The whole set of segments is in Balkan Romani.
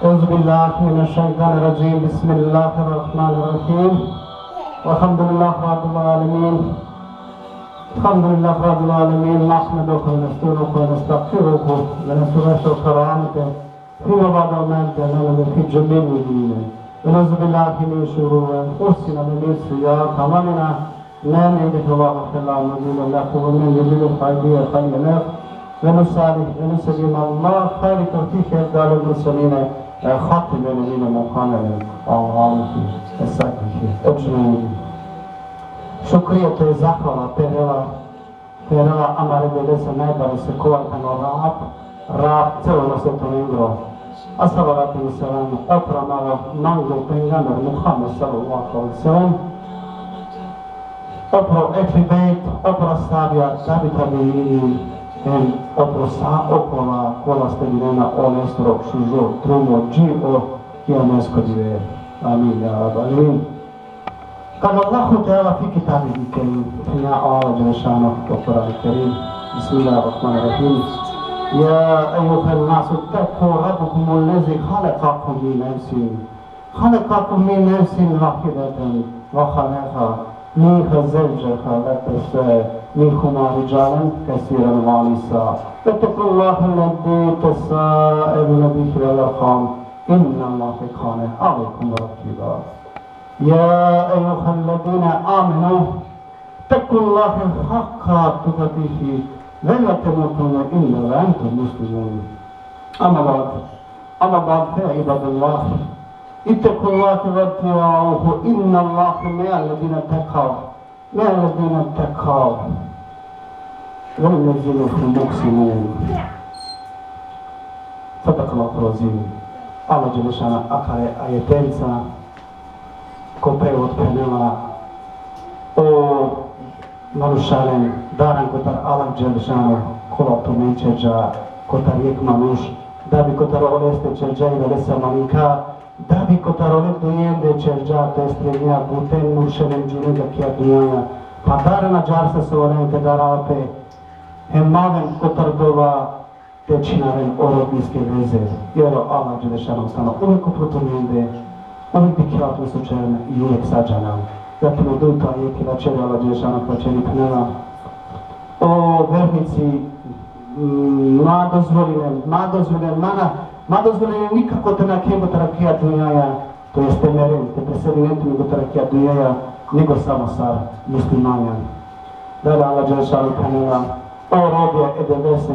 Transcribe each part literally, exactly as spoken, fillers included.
أعوذ بالله من الشيطان الرجيم. بسم الله الرحمن الرحيم. والحمد لله رب العالمين. الحمد لله رب العالمين. نحمده ونستعينه ونستغفره ونستغفره كرامته فيما بعد ما امتنعنا في جميع الدين. ونعوذ بالله من شرور أنفسنا ومن سيئات أعمالنا. من يهده الله فلا مضل له ومن يضلل فلا هادي له. ونصلي ونسلم على خير خلقه أفضل المرسلين خاتم النبيين محمد وعلى آله وصحبه أجمعين. Šukrijet, to je zahvala, perela, perela amare Devlese najbarese, kova tano Rab, Rab celano svetonengro. A salavat hem selam opro amaro manglo pejgamber Muhammed sallallahu alejhi ve sellem, opro ehli bejt, opro ashabija, tabi tabiini, hem opro sa okola kola sledinena olestro šužo drumo dži o kijamesko dive. Amin, ja Rab, amin. قال الله تعالى في كتابه الكريم، يا الله جل شانه، في القرآن الكريم، بسم الله الرحمن الرحيم: يا أيها الناس اتقوا ربكم الذي خلقكم من نفس، خلقكم من نفس واحدة وخلق منها زوجها وبث منهما رجالا كثيرا ونساء، واتقوا الله الذي تساءلون به والأرحام، إن الله كان عليكم رقيبا. يا أيها الذين آمنوا اتقوا الله حق تقاته ولا تموتن إلا وأنتم مسلمون. أما بعد، أما بعد، فيا عباد الله، اتقوا الله وأطيعوه، إن الله مع الذين اتقوا، مع الذين اتقوا والذين هم محسنون. صدق الله العظيم. Allah dželle šanu akale ajetenca ko prevod phenela: O manušalen, daran kotar Allah dželle šanu, kola tumen ćerđa kotar jekh manuš, da bi kotar oleste ćerđa i da lesa maninka, da bi kotar ole dujende ćerđa, to jest renja buten muršenem džunega kija dunjaja, pa daran ađahar so olen te darav pe, hem maven kotar dova te čhinaven o rodbinske veze. Jer o Allah dželle šanu tano uvek upro tumende, uvek dikhela tumen so ćerena i uvek sa džanela. Zatim o dujto ajeti vaćeri, Allah dželle šanu vaćeri, phenela: O vernici, mm, ma dozvolinen, ma dozvolinen, ma na, ma dozvolinen nikako te nakhen kotar akaja dunjaja, to jest te meren, te preselinen tumen kotar akaja dunjaja, nego samo sar muslimanja. Dalje Allah dželle šanu phenela: O robija e Devlese,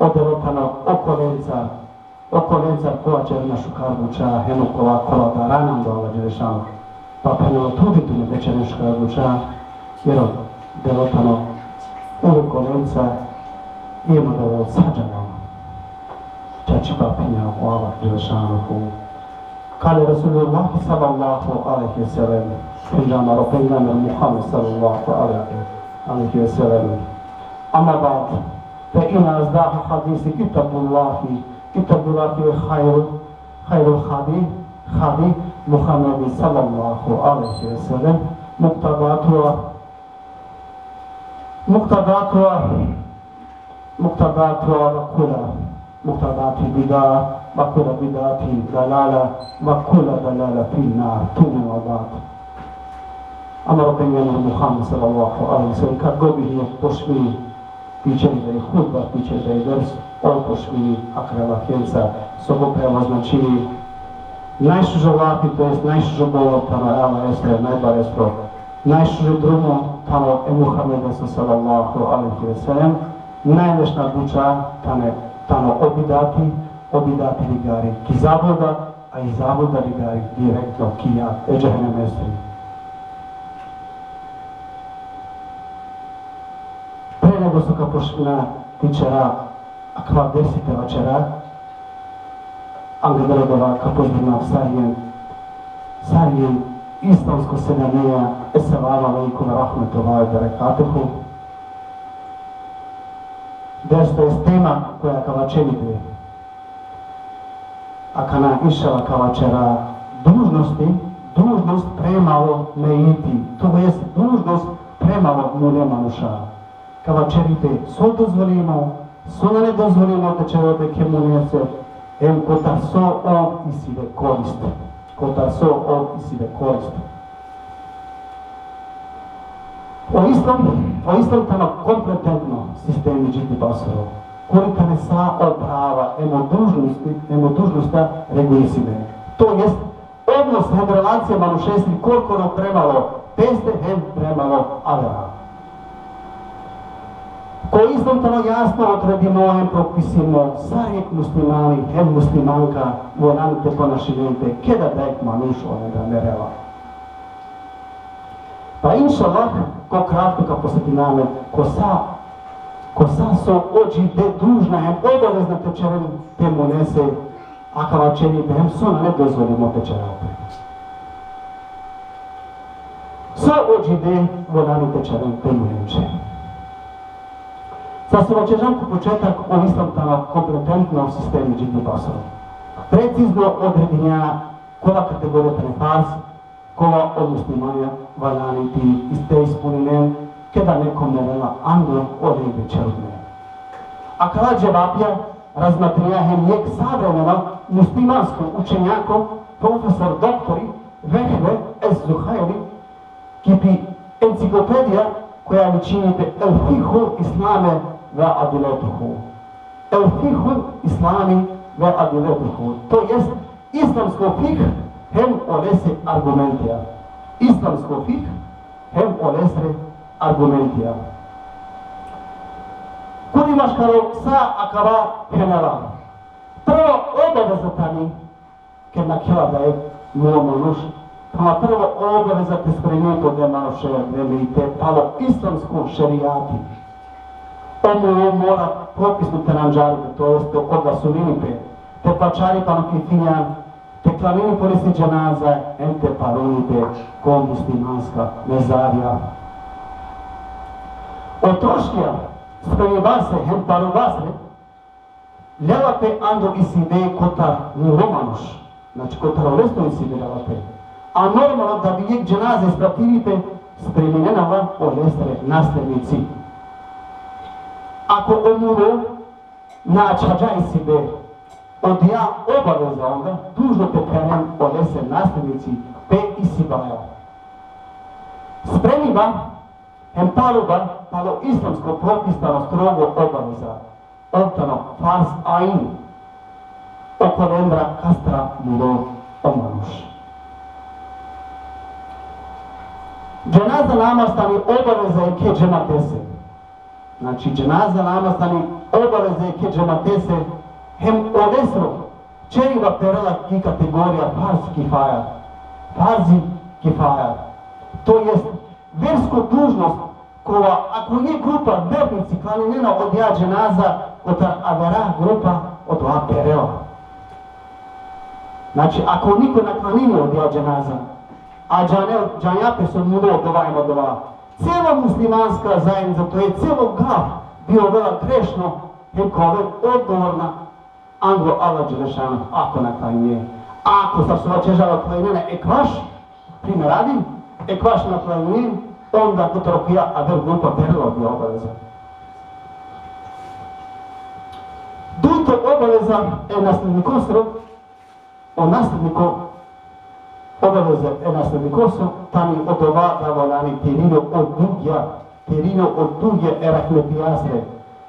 o Devle tano okolenca, okolenca kola ćerena šukar buća, hem okola kola darana ando Allah dželle šanu. Pa phenela: Trudin tumen te ćeren šukar buća, jer o Devle tano uvek olenca, hem o Devle sa džanela. Čačipa phenđa o Allah dželle šanuhu. قال رسول الله صلى الله عليه وسلم. Phenđa amaro pejgamber Muhammed sallallahu alejhi ve sellem. أما بعد، فإن أصدق الحديث كتاب الله، كتاب الله، وخير، خير الهدي، هدي محمد صلى الله عليه وسلم، مقتضاتها، مقتضاتها، مقتضاتها، وكل محدثة بدعة، وكل بدعة ضلالة، وكل ضلالة في النار. ثم أما بعد. Amaro pejgamber Muhammed sallallahu alejhi ve sellem, kad god bi počmini te ćeri da i hutba, te ćeri da i ders, on počmini akale lafijenca, so ko prema značini najšužo lafi, to jest najšužo govor tano e Allahestro, najbarestro, najšužo drumo tano e Muhammedesro sallallahu alejhi ve sellem, najlešna buća tane, tano o bidati, o bidati ligari ki zabluda, a i zabluda ligari direktno ki jag e džehennemesri. Pre nego so ka počmina te ćera akava dersi te vaćera, angleder odova ka pozdravinav sar len, sar len islamsko selamija: Esselamu alejkum ve rahmetullahi ve berekatuhu. Ders, to jest tema koja ka vaćeri pe akana, inšallah, ka vaćera dužnosti, dužnost prema o mejiti, to jest dužnost prema o mule manuša. Ka vaćeri pe so dozvolimo, so nane dozvolimo te ćerel pe ki mulese, Hem kotar so ov isi le korist. Kotar so ov isi le korist. O Islam, o Islam tano kompletentno sistemi dživdibasoro, kuri tane sa o prava hem o dužnosti, hem o dužnostia regulisime. To jest, odnos hem relacija manušesri korkoro premalo peste hem premalo avera. Ko Islam tano jasno odredimo hem propisimo sar jekh muslimani hem muslimanka valjani te ponašinen pe keda dajekh manuš olendra merela. Pa inšallah, ko kratko ka podsetina amen ko sa, ko sa so o dživde dužna hem obavezna te ćeren pe mulese, akava ćeripe hem so nane dozvolimo te ćerel pe. So o dživde valjani te ćeren pe mulenđe. Sar so vaćerđam ko početak, o Islam tano kompletentno sistemi dživdibasoro. Precizno odredinđa kola kategorija tane farz, kola o muslimanja valjani te ispuninen keda neko merela ando olende ćerutne. Akala dževapja razmatrinđa hem jekh savremeno muslimansko učenjako, profesor doktori Vehbe Es-Zuhajri, ki pi enciklopedija koja vičini pe El Fikhul Islami ve Adiletuhu. El Fikhul Islami ve Adiletuhu. To jest, islamsko fikh hem olesre argumentija. Islamsko fikh hem olesre argumentija. Kuri maškaro sa akava phenela. Prva obaveza tani, ked nakhela dajekh mulo manuš, ama prva obaveza te spremi pe odole manuše, vreme i te palo islamsko šerijati. O mulo mora propisno te nanđari pe, to jest te odglasovini pe, te pačari pe ano kefinjan, te klanini pe olesi dženaza, hem te paruni pe ko muslimanska mezarija. O troškija spremibasre hem parubasre lela pe ando isibe kotar mulo manuš. Znači, kotar olesro isibe lela pe. A normalno, da bi jekh dženaza ispratini pe, spreminena la olesre naslednici. Ako o mulo na ačhađa isibe odija obaveza, onda dužno te phenen olesre naslednici pe isibaja. Spremiba hem paruba palo islamsko propis tano strogo obaveza. Ov tano farz ain, okolendra kastar mulo o manuš. Dženaza namaz tani obaveza jekhe džematese. Znači, dženaza namaz tani obaveza jekhe džematese, hem olesro ćeriba perela ki kategorija farz kifaja. Farzi kifaja. To jest, versko dužnost, kova, ako jekh grupa vernici klaninena odija dženaza kotar avera grupa, odova perela. Znači, ako niko na klanini odija dženaza, a džanel, džanja pe so mulo odova hem odova, celo muslimanska zajednica, to jest celo gav, bi ovela grešno, hem ka ovel odgovorna ando Allah dželešanuhu, ako na klanini. Ako, sar so vaćerđam, klanini ekvaš, primer radi, ekvaš na klanini, onda kotar koja aver grupa perela odija obaveza. Dujto obaveza e naslednikosoro, o nasledniko, obaveza e naslednikosoro tani odova da valjani te irinel o dugja, te irinel o dugja e rahmetijasre,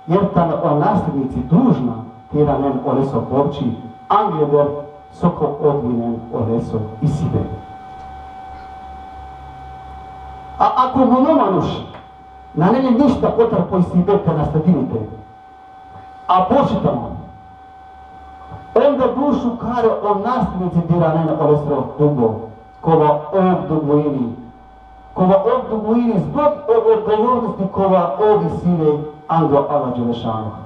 jer tane o naslednici dužna te iranen oleso borči, angleder so ka odvojinen oleso isibe. A ako mulo manuš nane le ništa kotar po isibe te nasledini pe, a borči tano, onda duj šukare o naslednici te iranen olesro dugo, kova ov dugoini, kova ov dugoini zbog o odgovornosti kova ov isi le ando Allah dželešanuhu.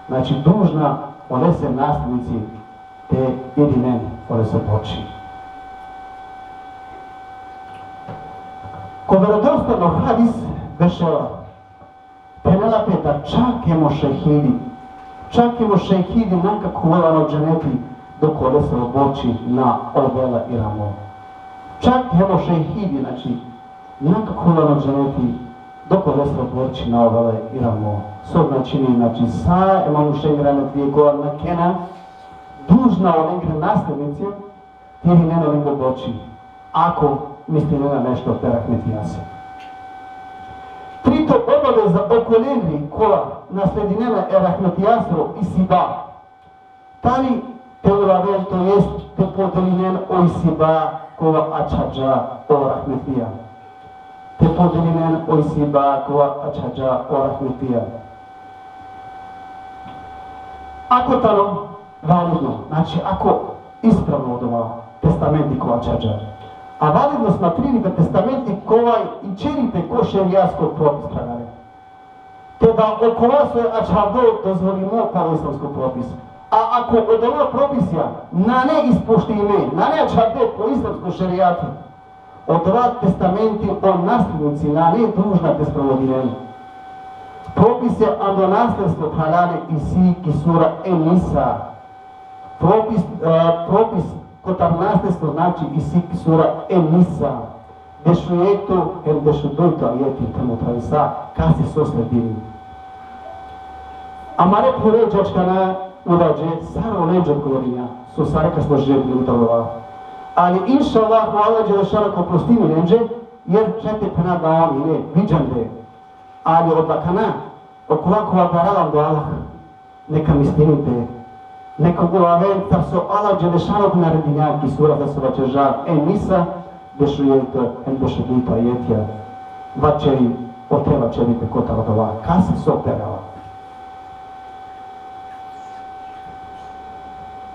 Znači, dužna olese naslednici te irinen oleso borči. Ko verodostojno hadis bešela, phenela pe da čak hem o šehidi, čak hem o šehidi na ka khuvela ano dženeti dok olesro borči na ovela iramo. Čak hem o šehidi, znači, na ka khuvela ano dženeti dok olesro borči na ovela iramo. So značini, znači, sa e manušengra rahmetlije kola nakhena, dužna olengre naslednice te irinen olengo borči, ako mislinena nešto pe rahmetijase. Trito obaveza okolengri kola nasledinena e rahmetijasoro isiba, tani te uraven, to jest te podelinen o isiba kova ačhađa o rahmetija. Te podelinen o isiba kova ačhađa o rahmetija. Ako tano validno, znači ako ispravno odova testamenti kova ačhađa. A validno smatrini pe testamenti kova ićeri pe ko šerijasko propis, phralalen. Te da okova so ačhavdo dozvolimo palo islamsko propis. A ako odova propisija nane ispoštime, nane ačhavde po islamsko šerijati, odova testamenti o naslednici nane dužna te sprovodinen. Propisi ando nasledstvo, phralalen, isi ki sura En-Nisa. Propis, e, propis kotar nasledstvo, znači, isi ki sura En-Nisa, dešuekto hem dešudujto ajeti, te motravisa kase so sledini. Amare phure dži akana urađe sar olenđe odgovorinđa, so sare ka složinen bi utar odova. Ali inšallah, o Allah dželešanuhu ka oprostini lenđe, jer šaj te phena da on ine viđande. Ali odakana, okova kova darava ando Allah, neka mislini pe, neka uraven sar so Allah dželešanuhu naredinđa ki sura, sar so vaćerđa, En-Nisa, dešuekto hem dešudujto ajetija, vaćeri, ote vaćeri pe kotar odova kase so perela.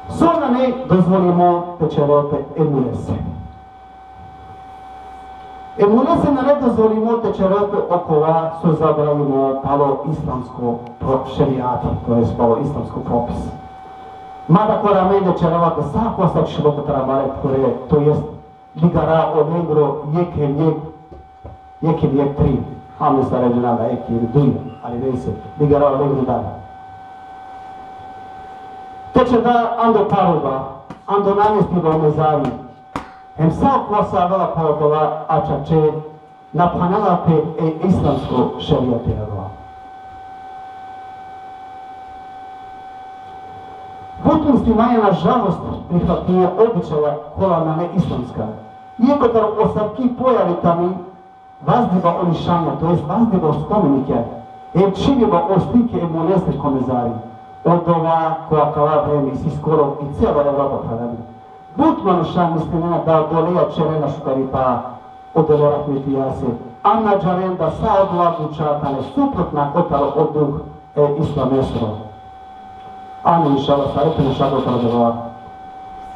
So nane dozvolimo te ćerel pe e mulese. E mulese nane dozvolimo te ćerel pe okova so zabranimo palo islamsko pro-, šerijati, to jest palo islamsko propis. Mada kora amende ćerela pe sa kova so ačhilo kotar amare phure, to jest ligara olengro jekh hem jekh, jekh hem jekh tri. Amen sare džana da jekh hem duj, ali nejse, ligara olengro da. Te ćerda ando paruba, ando namestiba o mezari, hem sa kova so avela palo odova ačhađe, na phanela pe e islamsko šerijati odova. But muslimanja, na žalost, prihvatinđa običaja kola nane islamska. Iako taro asavki pojavi tani vazdiba o nišanja, to jest vazdiba o spomenikja, hem čhiviba o slike e mulese ko mezari. Odova ko akala vreme isi skoro i cela Evropa, phralalen. But manuša mislinena da odoleja ćerena šukaripa odole rahmetijase, a na džanen da sa odola buća tane suprotna kotaro o duh e islamesoro. Amin, inšallah, sare te našav kotar odova.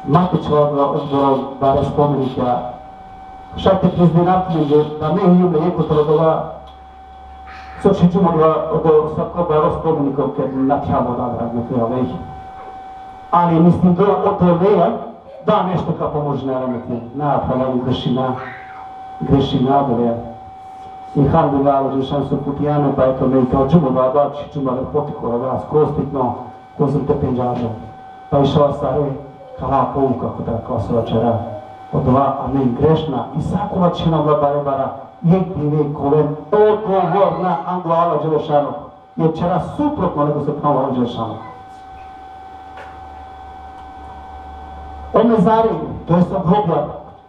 Ma te ćerav odova, odova bare spomenikja. Šaj te prizninav tumenđe da me hijum le jekh kotar odova so čhiđum odova, odo sako baro spomeniko ked natjamo da, rahmetullahi alejhi. Ali mislinđum da odoleja da nešto ka pomožina, rahmetullahi. Na, phralalen, grešina, grešina odoleja. Elhamdulillah, Allah dželešanuhu so uputija me, pa eto me ikalđum odova, čhiđum odova, potiklo odova, skroz tikno, kozom te pendžarđum. Pa inšallah sare ka ovel pouka kotar akava so vaćera. Odova amen grešna, i sa kova ćerena odova bare bara, jekh dive ka oven odgovorna ando Allah dželešanuhu. Jer ćera suprotno nego so phenela Allah dželešanuhu. O mezari, to jest o grobja,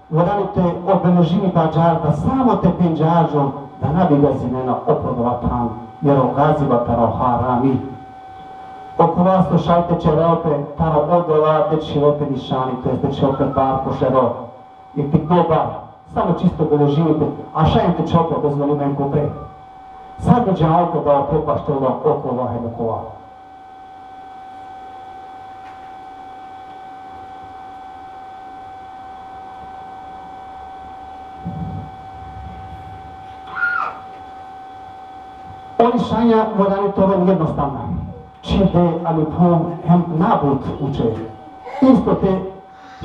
valjani te obeležini pe ađahar da samo te pendžarđo, da na bi gazinena upro odova than, jer o gaziba tano harami. Okova so šaj te ćerel pe tano odola te čhivel pe nišani, to jest te čhivel pe bar ko šero, i tikno bar, samo čisto obeležini pe, a šaj te ćerel pe dozvolime ko pre. Sar bi džanel pe da ote paštela okova hem okova. O nišanja valjani te oven jednostavna. Čhivde ani phum hem na but uče. Isto te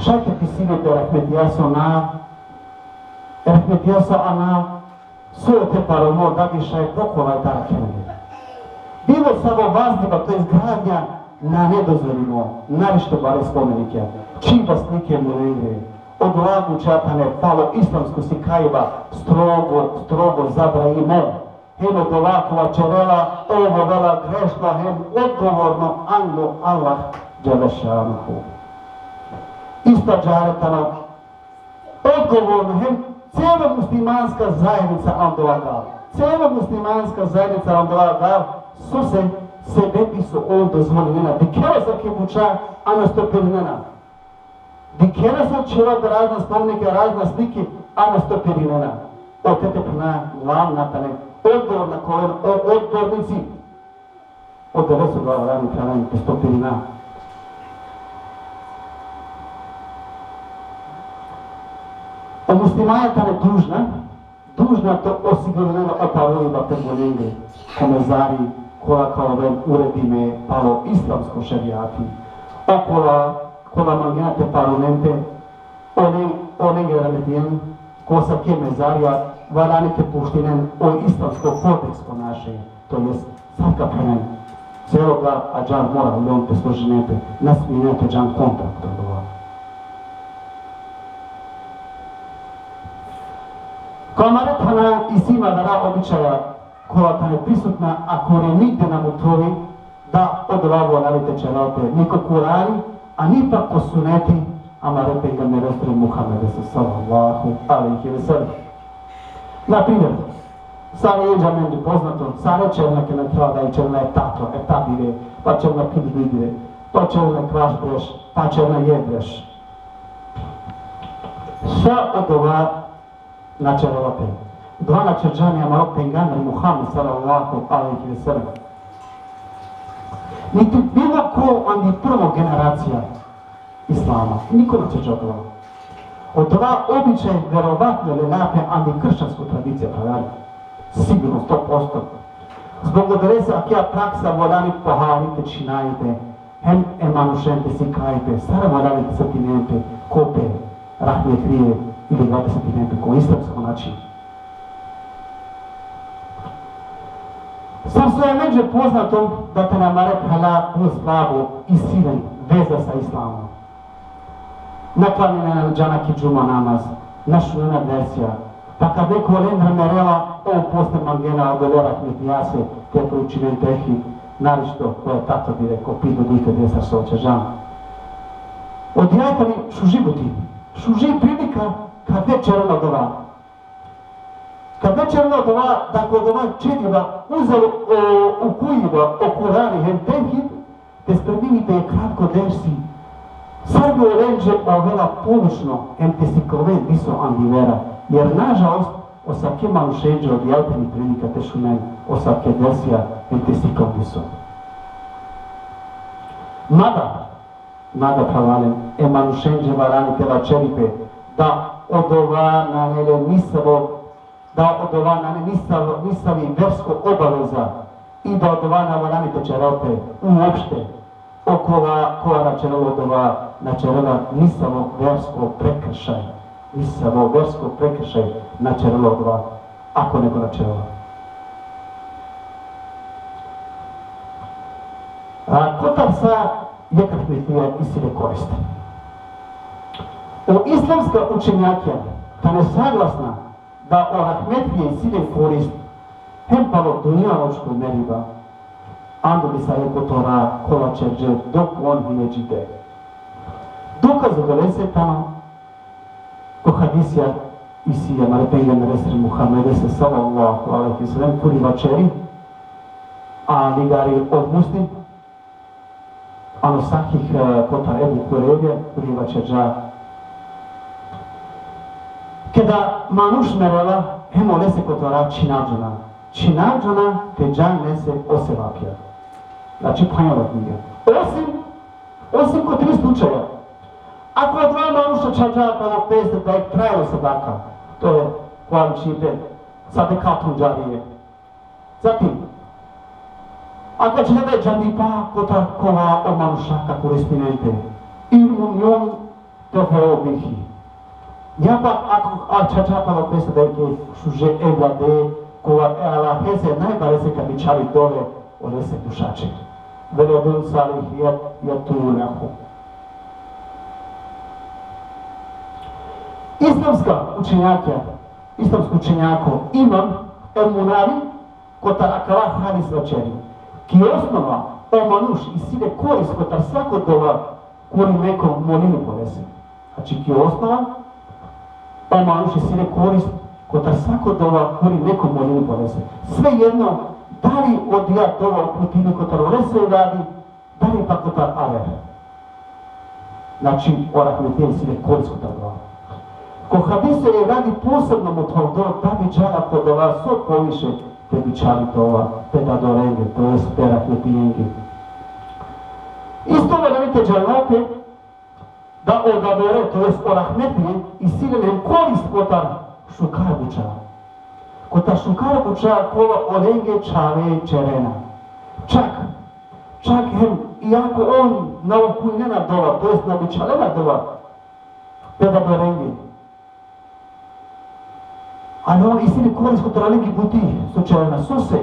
šaj te pisini pe rahmetija so na, rahmetija so ana, so ote paromo, da bi šaj pokolaj te arakhel le. Bilo savo vazdiba, to jest gradnja, nane dozvolimo, naročito bare spomenikja. Čhiba slike e mulengre, odola buća tane palo islamsko sikajba strogo, strogo zabranimo. Hem odola kova ćerela, ov ovela grešno hem odgovorno ando Allah dželešanuhu. Ađahar tano odgovorno, hem celo muslimanska zajednica andova gav. Celo muslimanska zajednica andova gav, so se sebepi so ov dozvolinena. Dikhena so ki buča, a na stopirinena. Dikhena so čhela razna spomenike, razna slike, a na stopirinena. Ote te phena glavna tane odgovorna, kolen o odbornici. Odova so valjani te stopirina. O muslimanja tane dužna, dužna te osigurinena o paroliba te bolenge, ko mezari, kola ka oven uredime palo islamsko šerijati, okola, kola mangena te parolen pe, Olen, olen rahmetlijen, ko asavke mezarija, valjani te poštinen o islamsko kodeks ponašanja, to jest, sar ka phenen, celo gav ađahar mora olen te složinen pe, na sminen te džan kontra ko odova. Ko amare thana isi ma vera običaja, kola tane prisutna, a kore nigde na mothovi, da odova valjani te čerel pe ni ko Kurani, a ni pak ko suneti amare pejgamberesre Muhammedesre sallallahu alejhi ve sellem. Na primer, sar i amenge poznato, sare čerena keda tano da i čerena eftato, efta dive, pa čerena phinj dive, pa čerena kvaš berš, pa čerena jekh berš. Sa odova na čerela pe. Odova na čerđa ni amaro pejgamber Muhammed sallallahu alejhi ve sellem, niti bilo ko andi prvo generacija islama. Niko na čerđa odova. Odova običaj verovatno lela pe andi kršćansko tradicija, phralalen. Sigurno, sto posto. Zbog odolese akija praksa valjani pohari te čhinavi pe, hem e manušen te sikaj pe, sar valjani te setinen pe ko pe rahmetlije ili da te setinen pe ko islamsko način. Sar so i amenge poznato da tane amare phrala but slabo isi len veza sa islamom. Na klanjena, na džana ki džuma namaz, na šunena dersija, pa kad neko olendar merela, ov posle mangena odole rahmetlijase te proučinen tevhid, naročito ko eftato dive, ko phinj dive, te desa so čerđa. Odija tani šuži buti, šuži prilika, kad već čerena odova. Kad već čerena odova, da ko odova čediba uzalo o, ukujiba o Kurani hem tevhid, te spremini pe kratko dersi, sar bi olenđe ovela poučno, hem te sikloven diso andi vera, jer nažalost, asavke manušenđe odija tani prilika te šunen asavke dersija, hem te sikloven diso. Mada, mada phralalen, e manušenđe valjani te vaćeri pe, da odova nane le nisavo, da odova nane nisavo, nisavi versko obaveza, i da odova na valjani te čerel pe uopšte. Okova, kova na čerela odova, na čerela nisavo versko prekršaj. Nisavo versko prekršaj na čerela odova, ako neko na čerela. A, kotar sa jekh rahmetlija isi le korist. O islamska učenjakija tane saglasna da o rahmetlija isi le korist hem palo dunjalučko meriba, ando disave kotora kola čerđe dok on hine dživde. Dokaz odolese tano ko hadisija isi amare pejgamberesre Muhammedesre sallallahu alejhi ve sellem, kuri vaćeri, a ligari o Muslim, ano sahih, e, kotar Ebu Hurejre, kuri vaćerđa: Keda manuš merela, hem olese kotora čhinav džana. Čhinav džana te džan lese o sevapija. Znači, phanjela knjiga. Osim, osim ko tri slučaja. Ako odova manuš ačhađa palo peste da jekh trajno sadaka, to je kova čini pe sadekatun džarije. Zatim, ako ačhađa da jekh džandipa kotar kova o manuša ka koristinen pe, ilmun juntefeu bihi. Ja pak ako ačhađa palo peste da jekh šuže evlade, kova e Allahese najbarese ka bičhali dove olese dušaće. Veledun salih jed-, jed'u lehu. Islamska učenjakija, islamsko učenjako Imam El Munavi, kotar akava hadis vaćeri: Ki osnova o manuš isi le korist kotar svako dova kuri neko molini po lese. Znači, ki osnova, o manuš isi le korist kotar sako dova kuri neko molini pe olese. Svejedno, dali odija dova uputini kotar olese evladi, dali pa kotar aver. Znači, o rahmetija isi le korist kotar dova. Ko hadisi e evladi posebno mothovdo, da bi džala ko dova so poviše te bičhali dova pe dadorenge, to jest pe rahmetijenge. Isto valjani te džanel pe da o dadore, to jest o rahmetije, isi len hem korist kotar šukar buča. Kotar šukar buča kola olenge čhave čerena. Čak, čak hem, iako on na uputinena dova, to jest na bičhalena dova pe dadorenge, ali on isi len korist kotar olengi buti so čerena. Sose?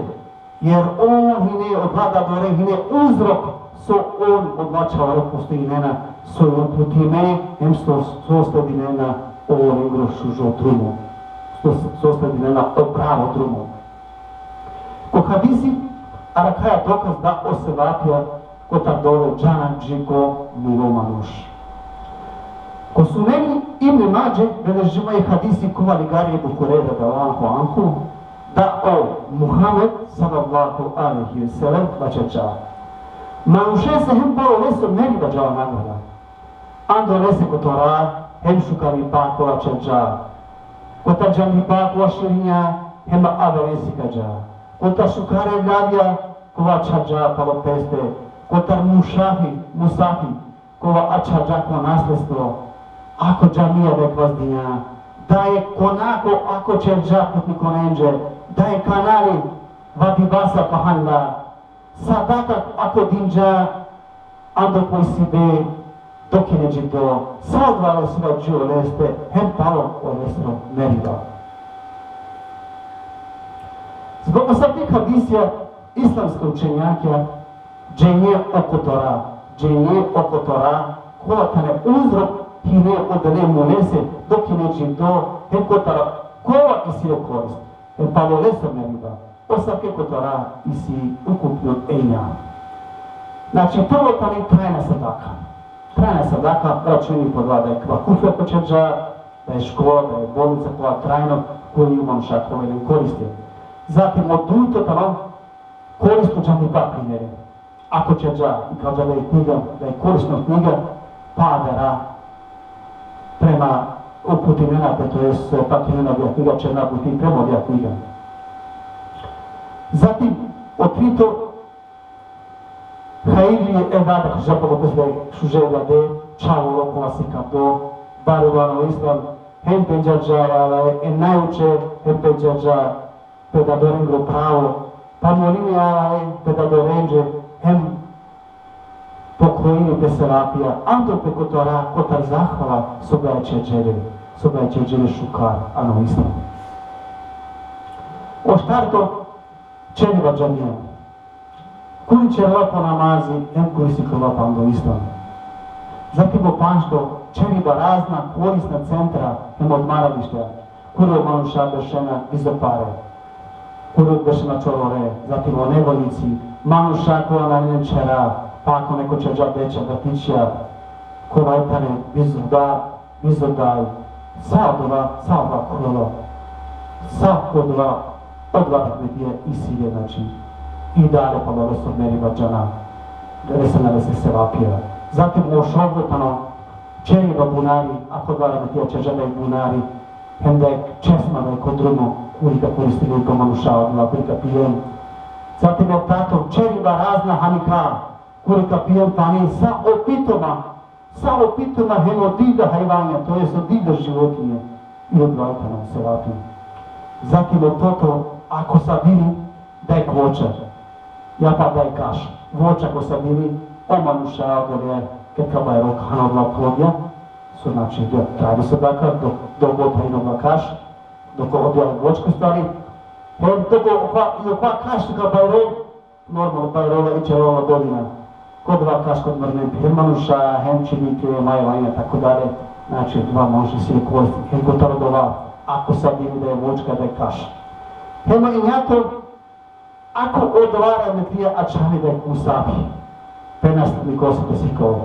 Jer on hine, odova dadore hine uzrok so on odova čhavaro postojinena, so uputime, hem so, so sledinena olengro šužo drumo. So, so sledinena o pravo drumo. Ko hadisi arakhaja dokaz da o sevapija kotar dove džana dži ko milo manuš. Ko Suneni Ibn Madže beležimo e hadisi kova ligari Ebu Hurejre radijallahu anhu, da o Muhammed sallallahu alejhi ve sellem vaćerđa: Manušese hem palo leso meriba džala nagrada. Ando lese kotora hem šukaripa kova ćerđa, kotar džandipa kova širinđa hem avere sikađa, kotar šukar evladija kova ćerđa palo peste, kotar mušafi, musafi kova aćerđa ko nasledstvo, ako džamija dek vazdinđa, da e konako ako ćerđa putnikonenđe, da e kanali vadibasa pahanla, sadaka ako dinđa, ando pojsibe, dok hine dživdo, sa odova lese vađi oleste, hem palo olesro meriba. Zbog asavke hadisija islamska učenjakija dženđe o kotora, dženđe o kotora, kola tane uzrok hine odole mulese, dok hine dživdo, hem kotar kova isi le korist. Hem palo leso meriba. Asavke kotora isi ukupno enja. Znači, prvo tani trajna sadaka. Trajna sadaka, računi po odova da e kava kufe ko ćerđa, da e škola, da e bolnica, kova trajno, kuri manuša ka ovel len koristi. Zatim, o dujto tano korist ko džandipa, primeri. Ako ćerđa, ikalđa da e knjiga, da e korisno knjiga, pa avera prema uputinena pe, to jest pakinena odija knjiga, ćerena buti prema odija knjiga. Zatim, o trito, hajri evlada, ka ćerđa palo peste, šuže evlade, čhavoro kova sikavdo, baruvano islam, hem pendžarđa e Allahe, e najuče, hem pendžarđa pe dadorengro pravo, pa molini e Allahe pe dadorenđe, hem poklonini pe sevapija, ando pe kotora, kotar zahvala so baja ćerđe le, so baja ćerđe le šukar ano islam. O štarto, ćeriba džamija. Kuri ćerela po namazi, hem kuri sikljola pe ando islam. Zatim o panšto, ćeriba razna korisna centra hem odmarališta, kuri o manuša bešena bizo pare, kuri bešena čorore, zatim o nevoljnici, manuša kola nane len ćhera, pa ako neko ćerđa deča, vrtićija, kova tane bizo dar, bizo daj, sa odova, sa odova khulo, sa odova, odova rahmetija isi le, znači, i dale palo leso meriba džana, resena lese sevapija. Zatim o šovdo tano ćeriba bunari, ako odova rahmetija ćerđa da e bunari, hem da e česma da e ko drumo, kuri ka koristini ko manuša, odova kuri ka pijen. Zatim o tato, ćeriba razna hanika, kuri ka pijen pani, sa o pitoma, sa o pitoma hem o divlja hajvanja, to jest o divlja životinje, i odova tano sevapi. Zatim o toto, ako sadini da e voća, ja pa da e kaš, voća ko sadini, o manuša odole, ked ka bajro, ka han odova plodija, so, znači, da trajno sadaka, dok, dok god hajin odova kaš, dok odija voćka, u stvari, hem dok okova, i okova kaš ka bajro, normalno, bajrola i ćerela dolina. Ko odova kaš ka odmrnen pe hem manuša, hem čhibike, hem hajvanja, tako dalje. Znači, odova manuša isi le korist, hem kotar odova, ako sadini da e voćka, da e kaš. Hem o enjato, ako odova rahmetija ačhali da e musafi, pe naslednikose te sikol.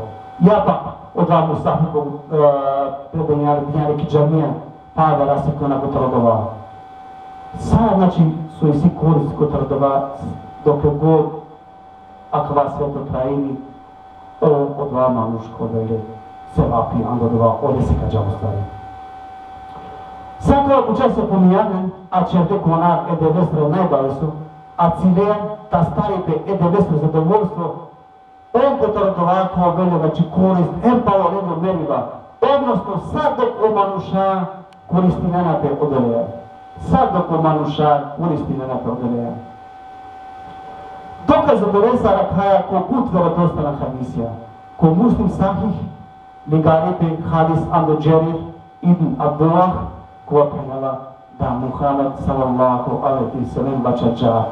Ja pak, odova musafir ko, e, predenjare, dinjare ki džamija, pa da rasi kona kotar odova. Sa, znači, so isi korist kotar odova, dokle god akava sveto trajini, o, odova manuš ka ovel le sevapi, ando odova olese ka džal ostari. Sa kova buča so pominjam len, a ćerde kona e Devlesro najbaveso, a cilja te astari pe e Devlesro zadovoljstvo, on kotar odova ka ovel le, znači, korist hem palo lengro meriba, odnosno sa dok o manuša koristinena pe odoleja. Sa dok o manuša koristinena pe odoleja. Dokaz odolese arakhaja ko but verodostojna hadisija. Ko Muslim Sahih, ligari pe hadis ando Džerir ibn Abdullah, kova phenela da Muhammed sallallahu alejhi ve sellem vaćerđa: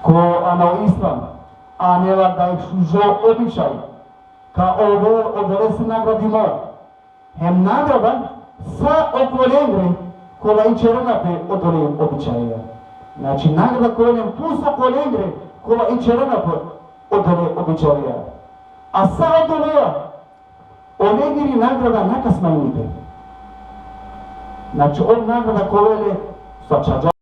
Ko ano Islam anela da jekh šužo običaj, ka ovel odolese nagradimo. Hem nagrada sa okolengre kola ićerena pe odole običaja. Znači, nagrada ka ovel hem plus okolengre kola ićerena pe odole običaja. A sa odoleja, olengiri nagrada na ka smanjini pe. Znači, ov nagrada ka ovel le, so ačhađa